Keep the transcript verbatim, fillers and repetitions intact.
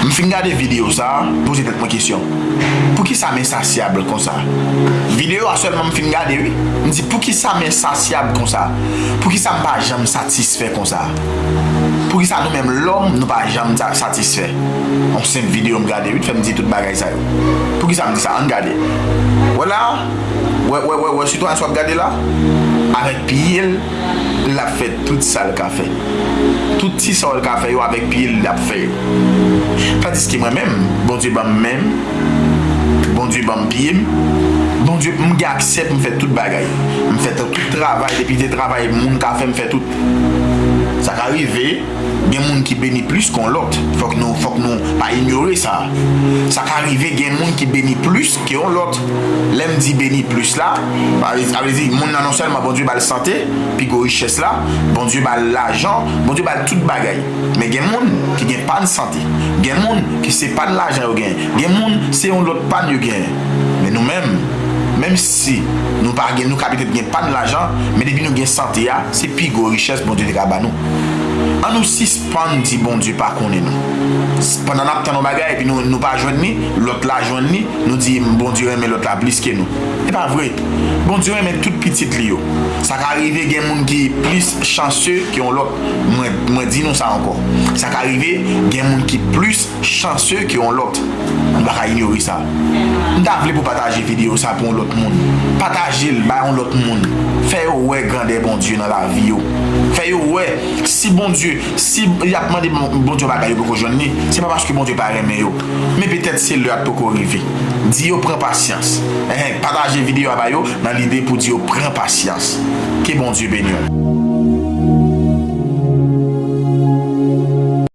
M fin gade videyo sa a, poze tèt mwen kesyon. Poukisa m ensasyab konsa? Videyo a sèlman m fin gade, wi. M di, poukisa m ensasyab konsa? Poukisa m pa janm satisfè konsa? Poukisa nou menm lòm, nou pa janm sa-, satisfè? Yon senp videyo m gade, wi, fè m di tout bagay sa yo. Poukisa m di sa? Ann gade. Wè la, wè, wè, wè, wè, sitwayen sa w ap gade la, avèk pye l, l ap fè tout sa l ka fè. Tout ti sa w l ka fè yo, avèk pye l, l ap fè yo. Tandiske mwen menm, Bondye ban m men m, Bondye ban m pye m, Bondye, m gen aksè pou m fè tout bagay. M fè tout, tout travay, depi de travay moun ka fè, m fè tout. Sa ka rive, gen moun ki beni plis ke yon lòt. Fòk nou, fòk nou pa inyore sa. Sa ka rive, gen moun ki beni plis ke yon lòt. Lè m di beni plis la, sa vle, sa vle di, moun nan non sèlman Bondye ba l sante, pi gwo richès la, Bondye ba l lajan, Bondye ba l tout bagay. Men gen moun ki gen pàn sante. Gen moun ki se pàn lajan yo genyen. Gen moun se yon lòt pàn yo genyen. Men nou menm, menm si nou pa gen, nou ka petèt gen pàn lajan, men depi nou gen sante a, se pi gwo richès Bondye te ka ba nou. An nou sispann di Bondye pa konnen nou. Pandan n ap tann yon bagay epi nou, nou pa jwenn li, lòt la jwenn li, nou di Bondye renmen lòt la plis ke nou. E pa vre. Bondye renmen tout pitit li yo. Sa ka rive gen moun ki plis chanse ke yon lòt. Mwen, mwen di nou sa ankò. Sa ka rive gen moun ki plis chanse ke yon lòt. Nou pa ka inyore sa. M ta vle pou pataje videyo sa pou yon lòt moun. Pataje l bay yon lòt moun. Fè yo wè grandè Bondye nan lavi yo. Fè yo wè si Bondye, si y ap mande Bon-, Bondye yon bagay yo poko jwenn li, se pa paske Bondye pa renmen yo. Men petèt se lè a t poko rive. Di yo pran pasyans. Enhen, pataje videyo a ba yo nan lide pou di yo pran pasyans. Ke Bondye beni w.